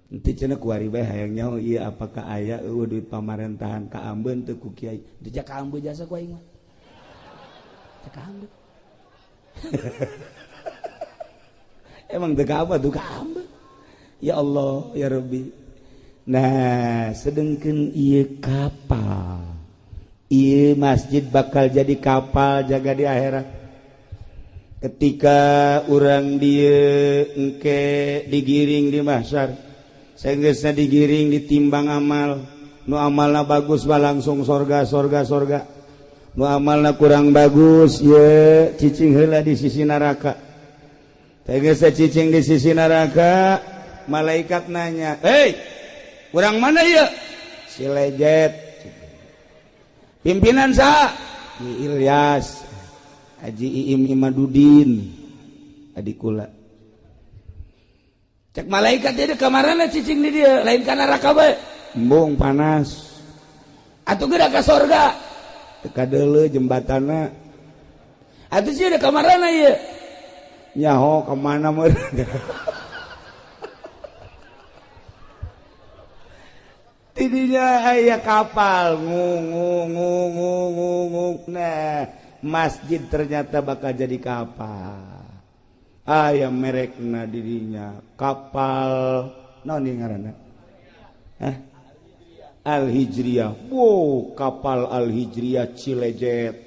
Henteu cenah kuari bae hayang nyaho ieu apakah aya eueuh duit pamarentahan kaambeun teu ku kiai. Teu kaambeun jasa ku aing mah. Teu kaambeun. Emang teu kaambeun tuh kaambeun. Ya Allah, ya Rabbi. Nah, sedengkeun ieu kapal. Ieu masjid bakal jadi kapal jaga di akhirat. Ketika urang dieu engke digiring di mahsyar, saenggeusna digiring ditimbang amal, nu amalna bagus mah langsung sorga sorga sorga. Nu amalna kurang bagus ye cicing heula di sisi neraka. Teh geus cicing di sisi neraka, malaikat nanya, "Hei, urang mana ieu?" Si Lejet. Pimpinan saha? Ki Ilyas, Haji Iim Imadudin, adik kula. Cek malaikat jadi kamarana cicing di dia, lain ka neraka bae. Embung panas. Atuh geura ka sorga. Teka deuleu jembatanna. Atuh sih ada kamarana ieu. Nyaho ka mana meureun. Tidinya aya kapal ngung ngung ngung ngung ngung. Nah, masjid ternyata bakal jadi kapal. Aya merekna didinya kapal naon ieu ngaranna? Hah? Al-Hijriyah. Wow, kapal Al-Hijriyah Cilejet.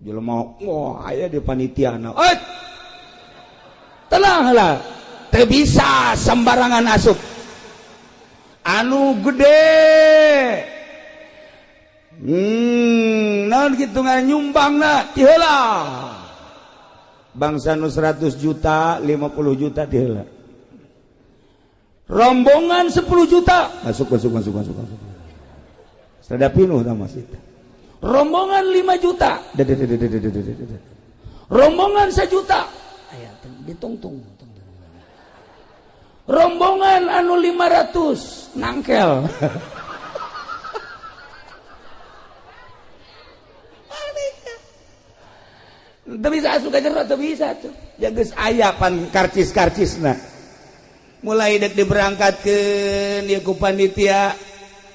Jelema wah aya di panitiana. Eh! Tenanglah. Teu bisa sembarangan asup. Anu gede. Naon kitu nyumbangna ti heula. Bangsa nu 100 juta, 50 juta ti heula. Rombongan 10 juta masuk masuk masuk masuk masuk. Sada pinuh tah masjid. Rombongan 5 juta. Rombongan 1 juta. Aya ditungtung. Rombongan anu 500 nangkel. Teu bisa asup ka jero, teu bisa tuh. Ya geus aya pan karcis-karcisna. Mulai dek diberangkatkeun ieu ku panitia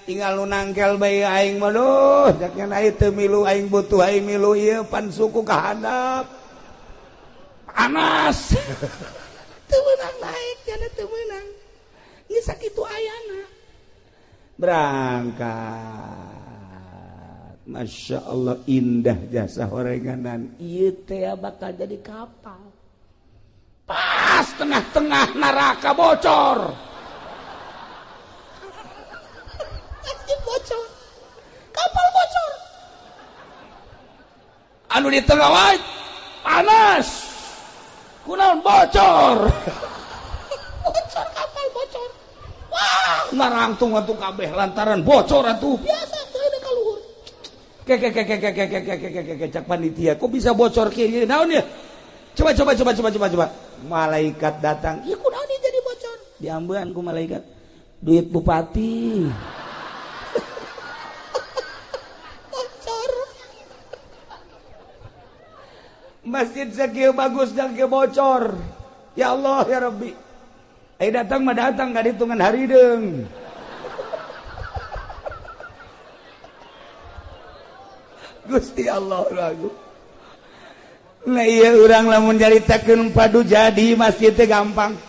tinggal nu nangkel bae aing mah duh jaknya aing teu milu aing butuh aing milu ieu pan suku ka handap panas teu meunang naik jana teu meunang geus sakitu ayana berangkat. Masya Allah indah jasa horenganan ieu teh bakal jadi kapal. Pas tengah-tengah neraka bocor. Masjid bocor. Kapal bocor. Anu di tengah wae panas. Kunaon bocor. Bocor kapal bocor. Wah, narangtung atuh kabeh lantaran bocor atuh. Biasa teu ka luhur. Ke ke ke ke ke ke ke ke ke ke cak panitia, kok bisa bocor kieu? Naon ya? Coba coba coba coba coba coba. Malaikat datang, ieu kunaon ieu jadi bocor? Diambean ku malaikat. Duit bupati. Bocor. Masjid sakieu bagus dan ke bocor. Ya Allah ya Rabbi. Ai datang mah datang ka ditungan harideung. Gusti Allah lagu. Nah iya urang lamun nyaritakeun padu jadi masjid teh gampang.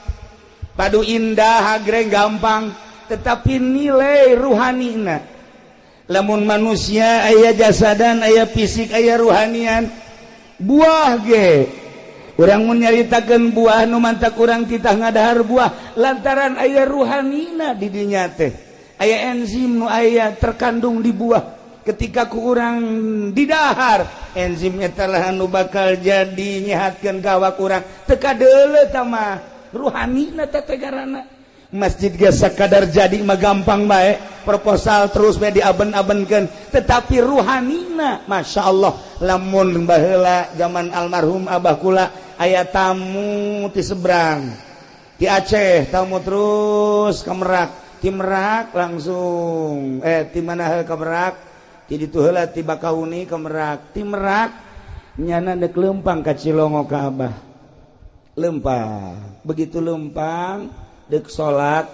Padu indah agreng gampang, tetapi nilai ruhanina. Lamun manusia aya jasadan, aya fisik, aya ruhanian. Buah ge. Urang mun nyaritakeun buah nu mantak urang titah ngadahar buah lantaran aya ruhanina di dinya teh. Aya enzim nu aya terkandung di buah. Ketika ku urang didahar enzim eta lah anu bakal jadi nyehatkeun ka awak urang teu kadeuleu tah mah ruhanina teh tegarana. Masjid ge sakadar jadi mah gampang bae proposal terus bae diaben-abenkeun, tetapi ruhanina Masya Allah. Lamun baheula zaman almarhum abah kula aya tamu ti seberang ti Aceh, tamu terus ka Merak, ti Merak langsung ti mana ka Merak, ti ditu heula ti Bakauni ka Merak, ti Merak nyana deuk leumpang ka Cilongo ka abah. Leumpang, begitu leumpang deuk salat,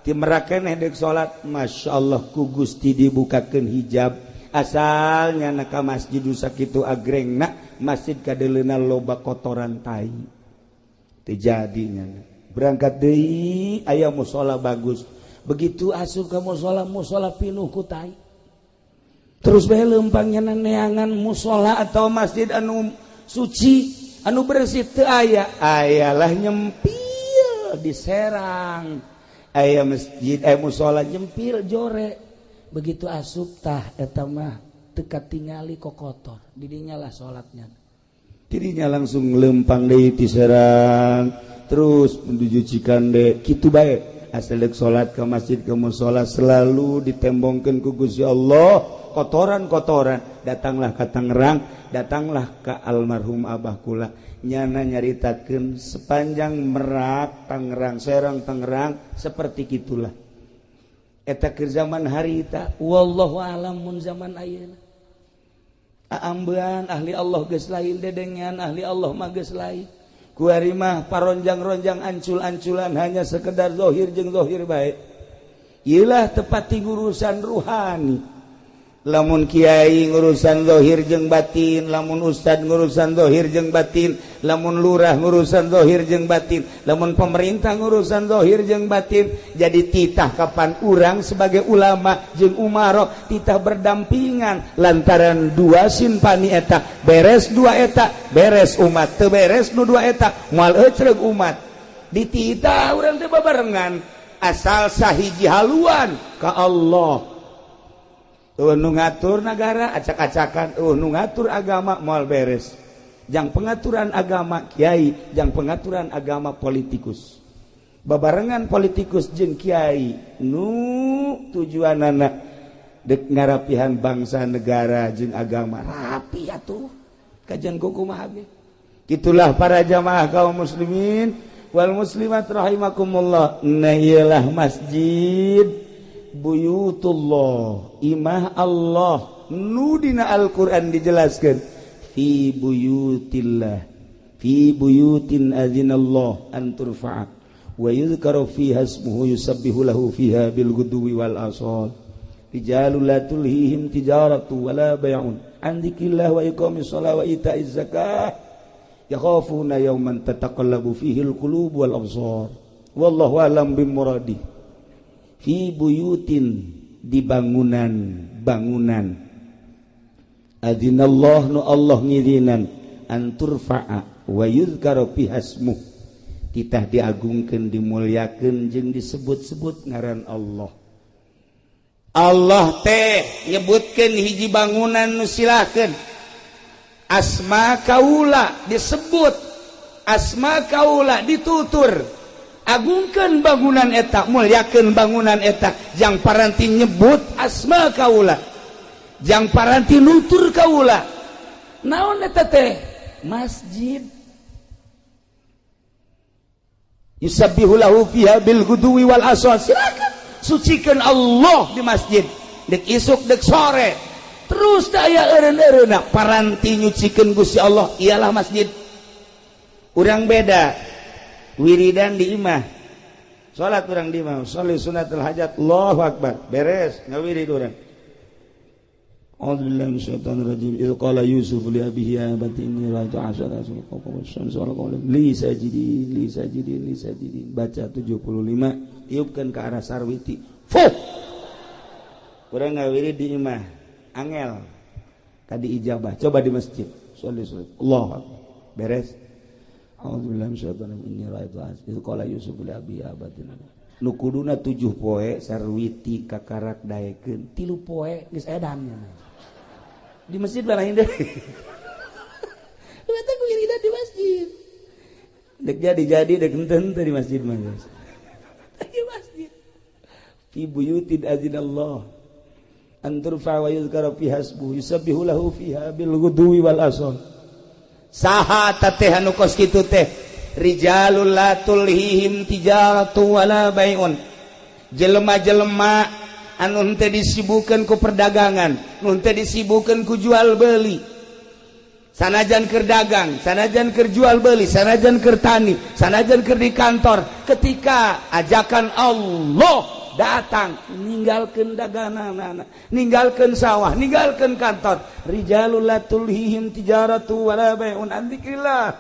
ti Merak keneh deuk salat, Masya Allah ku Gusti dibukakeun hijab. Asal nyana ka masjid sakitu agrengna, masjid kadeuleuna loba kotoran tai. Teu jadi nyana. Berangkat deui aya musala bagus. Begitu asup ka musala, musala pinuh ku tai. Terus bae leumpang nyana neangan musala atau masjid anu suci, anu bersih teu aya. Ayalah nyempil di Serang. Aya masjid, aya musala nyempil jore. Begitu asup tah eta mah teu katingali kokotor didinya lah salatnya.
Dirinya langsung lempang deui ti Serang terus menuju Cikande kitu bae. Asal dek salat ke masjid ke musala selalu ditembongkeun ku Gusti Allah kotoran-kotoran. Datanglah ke Tangerang, datanglah ke almarhum abah kula, nyana nyaritakeun sepanjang Merak Tangerang Serang Tangerang seperti kitulah. Eta keur zaman harita, wallahu alam mun zaman ayeuna. Aambean ahli Allah geus lain, dedengean ahli Allah mah geus lain. Kuari mah paronjang-ronjang ancul-anculan hanya sekedar zahir jeung zahir bae. Ieulah tepati urusan ruhani. Lamun kiai ngurusan zahir jeung batin, lamun ustad ngurusan zahir jeung batin, lamun lurah ngurusan zahir jeung batin, lamun pemerintah ngurusan zahir jeung batin. Jadi titah kapan urang sebagai ulama jeung umaro titah berdampingan lantaran dua sinpani eta beres dua eta beres umat, teu beres nu dua eta moal ecreug umat. Dititah urang teh babarengan asal sahiji haluan ka Allah. Nu ngatur negara acak-acakan, nu ngatur agama moal beres. Jang pengaturan agama kiai, jang pengaturan agama politikus. Babarengan politikus jeung kiai nu tujuanana dek ngarapihan bangsa negara jeung agama rapi atuh. Kajian kumaha ge. Itulah para jamaah kaum muslimin wal muslimat rahimakumullah. Nah iyalah masjid buyutullah, imah Allah nu dina Al-Qur'an dijelaskeun fi buyutillah fi buyutin azinallah an turfa'a wa yuzkaru fiha ismuhu yusabbihu lahu fiha bil ghudwi wal asal rijalul la tulhihim tijaratu wala bay'un an dzikrillah wa iqamis shalah wa ita'iz zakah yakhafuna yawman tataqallabu fihi al qulub wal absar wallahu a'lam bimuradi. Fi buyutin di bangunan bangunan adzinallah nu Allah ngizinan an turfa'a wa yuzkaru fiha ismuh titah diagungkeun dimuliakeun jeung disebut-sebut ngaran Allah. Allah teh nyebutkeun hiji bangunan nu silahkeun asma kaula disebut, asma kaula ditutur. Agungkeun bangunan eta, muliakeun bangunan eta, jang paranti nyebut asma kaula, jang paranti nutur kaula. Naon eta teh? Masjid. Yusabbihu lahu fiha bil ghudwi wal asal. Silakan sucikeun Allah di masjid. Dek isuk dek sore. Terus teh aya eureun-eureunna paranti nyucikeun Gusti Allah ialah masjid. Urang beda. Wiridan di imah, salat urang di imah, sholli sunnatul hajat, Allahu akbar, beres ngawirid urang. A'udzubillahi minasyaitonir rajim. Idz qala Yusuf li abihi ya abati inni ra'aytu asyara kawkaban li sajidin li sajidin li sajidin. Baca 75, tiupkeun ke arah sarwiti. Fuh. Urang ngawirid di imah, angel kadi ijabah. Coba di masjid, sholli sunat, Allahu akbar, beres. A'udzubillahi minasyaitonir rajim. Inni ra'aytu idz qala Yusuf li abihi ya abati. Nu kuduna 7 poe sarwiti kakarak daekeun 3 poe geus edan. Di masjid barahin deui. Eta wiridan di masjid. Dek jadi-jadi dek henteu di masjid mah geus. Di masjid. Fi buyutin azinallah an turfa wa yuzkara fiha ismuhu yusabbihu lahu fiha bil ghudwi wal asal. Saha teh anu kos kitu teh rijalul la tulhihim tijaratu wala bai'un, jelema-jelema anu henteu disibukeun ku perdagangan, nu henteu disibukeun ku jual beli. Sanajan keur dagang, sanajan keur jual beli, sanajan keur tani, sanajan keur di kantor, ketika ajakan Allah datang, ninggalkeun daganganana, ninggalkeun sawah, ninggalkeun kantor. Rijalul la tulhihim tijaratu wala bai'un an dzikrillah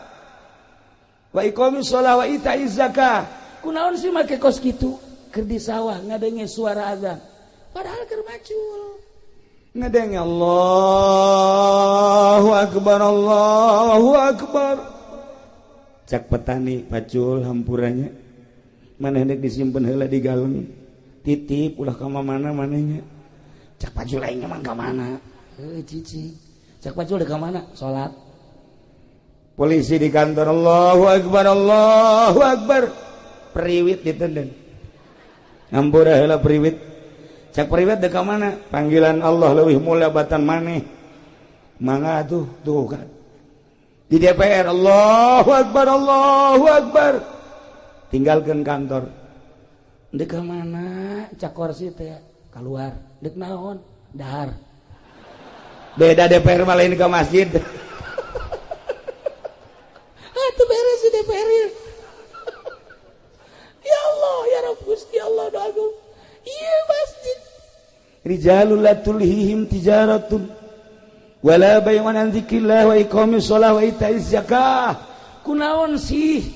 wa iqamis shalah wa ita'iz zakah. Kunaon sih make kos kitu? Keur di sawah ngadenge suara azan, padahal keur macul. Ngadenge Allahu akbar, Allahu akbar. Cak petani pacul hampurannya. Maneh dek disimpen heula di galeng. Titip ulah ka mana manehnya. Cak pacul aing mah ka mana? Cicing. Cak pacul ka mana? Salat.
Polisi di kantor, Allahu Akbar, Allahu Akbar. Periwit ditenden. Ngampura heula periwit. Cak periwit dek ka mana? Panggilan Allah leuwih mulia batan maneh. Mangga tuh, tuh kan. Di DPR, Allahu Akbar, Allahu Akbar. Tinggalkan kantor.
Dek ka mana? Cak korsi teh keluar. Dek naon? Dahar.
Beda DPR malah ini ke masjid.
Itu beres di DPR. Ya Allah, ya Rabb Gusti Allah doaku. Iya masjid.
Rijalul la tulhihim tijaratun wala bay'un an dzikrillah wa iqamis shalah wa ita'iz zakah. Kunaon sih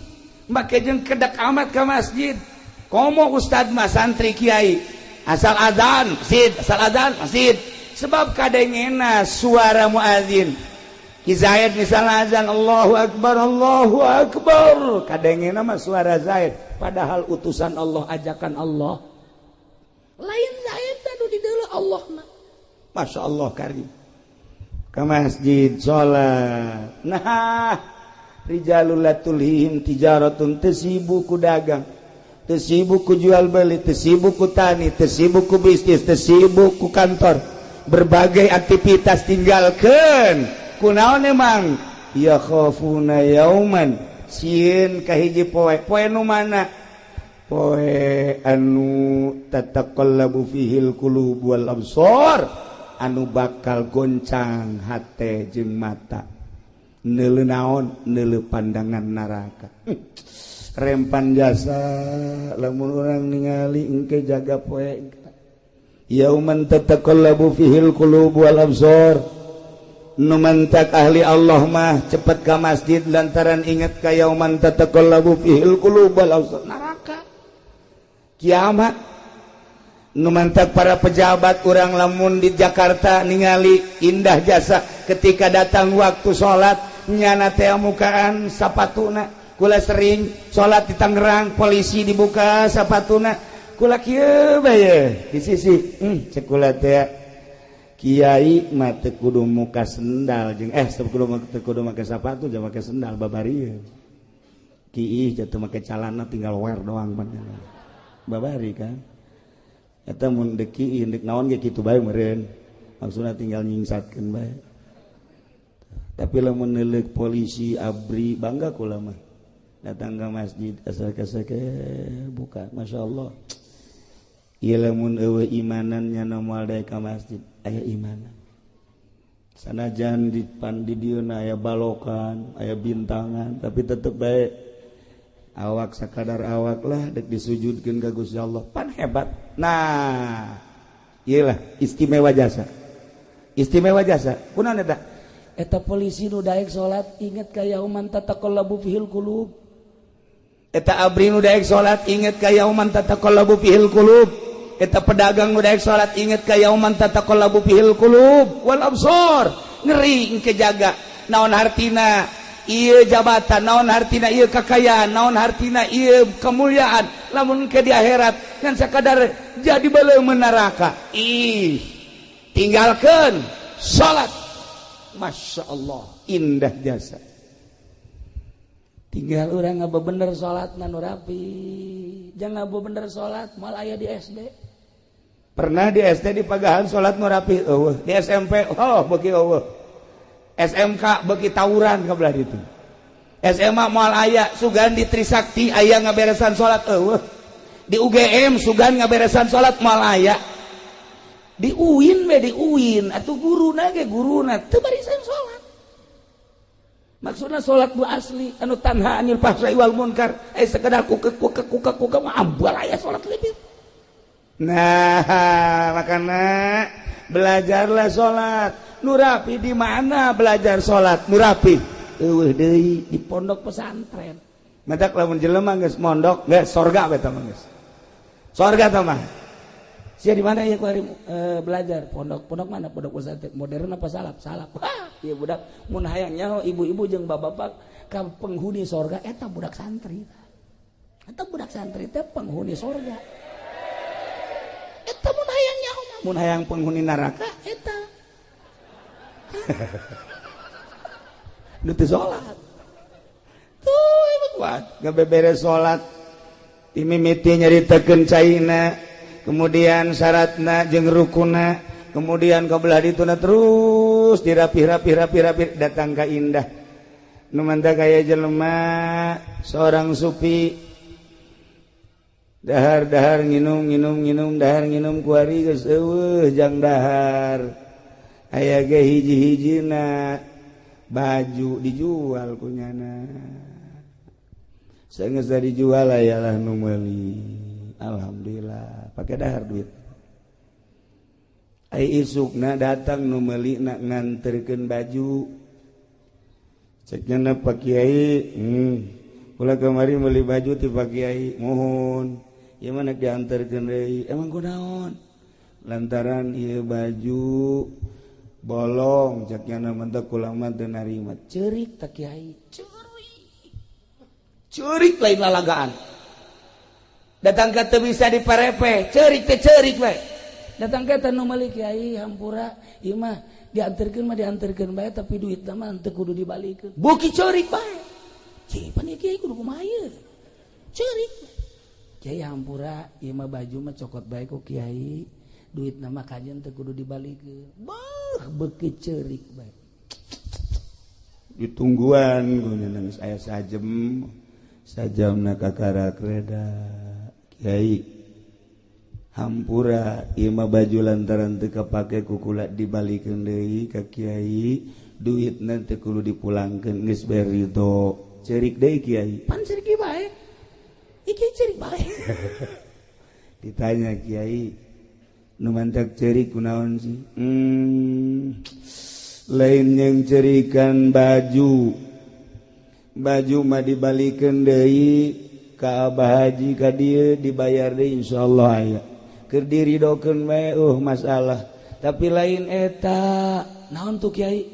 make jeung kedak amat ka masjid. Komo ustad mah santri kiai. Asal azan masjid, asal azan masjid. Sebab kadengena suara muazin. Ki Zaid misalnya azan Allahu Akbar, Allahu Akbar. Kadengena mah suara Zaid, padahal utusan Allah, ajakan Allah.
Lain Zaid anu di deuleu Allah mah.
Masya Allah karim. Ke masjid salat. Nah, rijalul la tulhihim tijaratun, teu sibuk ku dagang, teu sibuk ku jual beli, teu sibuk ku tani, teu sibuk ku bisnis, teu sibuk ku kantor. Berbagai aktivitas tinggalkan. Kunaon emang? Ya khafuna yauman, sieun ka hiji poe. Poe nu mana? Poe anu tataqallabu fihil qulub wal absar, anu bakal goncang hate jeung mata. Neuleu naon? Neuleu pandangan neraka. Rempan jasa lamun urang ningali engke jaga poe. Yauman tataqallabu fihil qulub wal absar. Nu mantak ahli Allah mah cepet ka masjid lantaran inget ka yauman tataqallabu fihil qulub wal absar, neraka kiamat. Nu mantak para pejabat urang lamun di Jakarta ningali indah jasa ketika datang waktu salat nyana teh mukaan sapatuna. Kula sering salat di Tangerang, polisi dibuka sapatuna, kula kieu bae di sisi cek kula teh kiai mah teu kudu muka sendal jeung teu kudu make sapatu jeung make sendal babari. Kiih jatuh make calana tinggal wear doang babari kan. Eta mun deuk kiih deuk naon ge kitu bae meureun. Maksudna tinggal nyingsatkeun bae. Tapi lamun neuleuk polisi abri bangga kula mah. Datang ke masjid asal kasake buka masyaallah. Ieu lamun eueuh imanan nya moal daek ka masjid. Aya imanan. Sanajan di pan di dieuna aya balokan, aya bintangan, tapi tetep bae awak sakadar awak lah dek disujudkeun ka Gusti Allah. Pan hebat. Nah, ieu lah istimewa jasa. Istimewa jasa. Kunaon eta?
Eta polisi nu daek salat inget ka yauman tataqallabu fihil qulub.
Eta abri nu daek salat inget ka yauman tataqallabu fihil qulub. Eta pedagang nu daek salat inget ka yauman tataqallabu fihil qulub wal absar. Ngeri engke jaga. Naon hartina ieu jabatan, naon hartina ieu kakayaan, naon hartina ieu kemuliaan. Lamun ke di akhirat ngan sakadar jadi beuleum neraka. Ih, tinggalkeun salat. Masya Allah, indah jasa.
Tinggal urang ngabebener salat nu rapi. Jangan ngabebener salat moal aya di SD.
Pernah di SD di pagahan salat nu rapi eueuh, di SMP oh beuki eueuh. SMK beuki tawuran ka belah ditu. SMA moal aya sugan di Trisakti aya ngaberesan salat eueuh. Di UGM sugan ngaberesan salat moal aya. Di UIN we di UIN atuh guruna ge guruna teu barisan salat.
Maksudna salat nu asli anu tanha anil fahsai wal munkar, sekedar kukek kukek kukek kukek mah ambal aya salat lebih.
Nah, makana belajarlah salat. Nu rapi di mana belajar salat? Nu rapi eueuh deui
di pondok pesantren.
Matak lamun jelema geus mondok geus sorga we tah mah geus. Sorga tah mah.
Sia di mana ya ku hari belajar? Pondok, pondok mana? Pondok pesantren modern apa salaf? Salaf. Wah, ieu budak mun hayang nyaho ibu-ibu jeung bapak-bapak ka penghuni sorga eta budak santri. Eta budak santri teh penghuni sorga. Eta mun hayang nyaho mah
mun hayang penghuni neraka
eta.
Nu teu salat. Tuh emang kuat, ngabeberes salat. Timimiti nyaritakeun caina, kemudian syaratna jeung rukuna, kemudian ka belah dituna terus dirapih-rapih-rapih-rapih datang ka indah. Nu mantap kaya jelema seorang supi dahar-dahar nginum nginum nginum dahar nginum kuari geus eueuh jang dahar. Aya ge hiji-hijina baju dijual kunyana. Sanggeus dijual ayalah nu meuli. Alhamdulillah pake dahar duit. Ai isukna datang nu meuli na nganterkeun baju. Ceknya na Pak Kiai, kula kamari meuli baju ti Pak Kiai, mohon. Ieu mah nek dianterkeun deui. Emang kunaon? Lantaran ieu baju bolong, ceknya na mah kula mah teu narima. Ceurik tak Kiai, ceurik. Ceurik lain lalagaan. Datang ka teu bisa diparepe, ceurik teh ceurik we. Datang ka nu meuli Kiai hampura, ieu mah dianterkeun mah dianterkeun bae tapi duitna mah teu kudu dibalikeun. Buki ceurik bae. Cih, pan ieu Kiai kudu kumaha ieu? Ceurik. Kiai hampura, ieu mah baju mah cokot bae ku Kiai, duitna mah kajen teu kudu dibalikeun. Beuh, beuki ceurik bae. Ditungguan guna nangis aya sajem. Sajamna kakarak reda. Kiai hampura ieu mah baju lantaran teu kapake ku kula dibalikeun deui ka Kiai, duitna teu kudu dipulangkeun geus bae ridho. Ceurik deui Kiai. Pan ceurik bae. Iki ceurik bae. Ditanya Kiai, nu mantak ceurik kunaon sih? Lain yang cerikan baju. Baju mah dibalikeun deui ka Abah Haji ka dieu dibayar deui insyaallah aya. Keur diridokeun bae masalah. Tapi lain eta, naon tuh Kiai?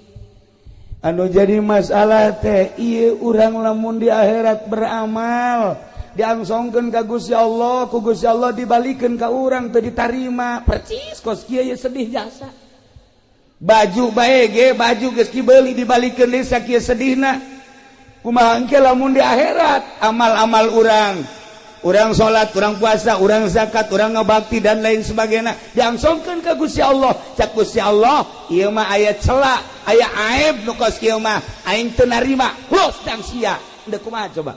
Anu jadi masalah teh ieu urang lamun di akhirat beramal, diangsongkeun ka Gusti Allah, ku Gusti Allah dibalikeun ka urang teu ditarima. Percis kos kieu sedih jasa. Baju bae ge, baju geus dibeuli dibalikeun deui sakieu sedihna. Kumaha engke lamun di akhirat amal-amal urang, urang salat, urang puasa, urang zakat, urang ngabakti dan lain sebagainya diangsongkeun ka Gusti Allah. Cak Gusti Allah, ieu mah aya cela, aya aib nu kos kieu mah aing teu narima. Los dang sia. Endeu kumaha coba?